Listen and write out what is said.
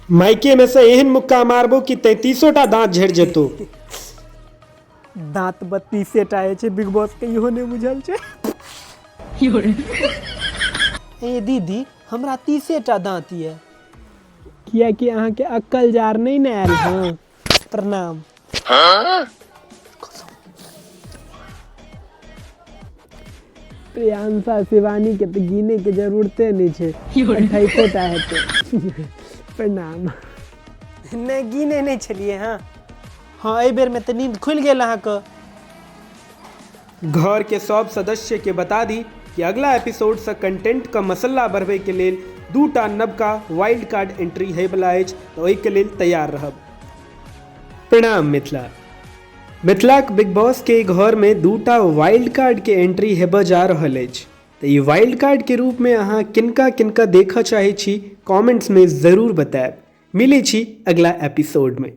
माइके में से एहन मुक्का मारबो कि 33 टा दांत झड़ि जेतौ। दाँत 32 टा होइ छै, बिग बॉस के इहो नहि बुझल छै। ए दीदी, हमरा 30 टा दाँत यऽ। कियाकि अहाँके अक्कल जार नहि ने आयल। हँ, प्रणाम। प्रियांशा शिवानी के तऽ गिने के जरूरते नहि छै, 28 टा हेतै। प्रणाम। नहि, गिने नहि छलियै। हँ हँ, एहि बेरमे तऽ नींद खुलि गेल अहाँके। घर के सब सदस्य के बता दी कि अगला एपिसोड से कंटेंट के मसल्ला बढ़बै के लेल 2टा नवका वाइल्ड कार्ड एंट्री होयवला अछि, तऽ ओहिके लेल तैयार रहब। प्रणाम मिथिला। मिथिलाक बिग बॉस के घर में 2टा वाइल्ड कार्ड के एंट्री हेबऽ जा रहल अछि, तऽ ई वाइल्ड कार्ड के रूप में अहाँ किनका किनका देखऽ चाहै छी, कमेंट्स में जरूर बतायब। मिलै छी अगला एपिसोड में।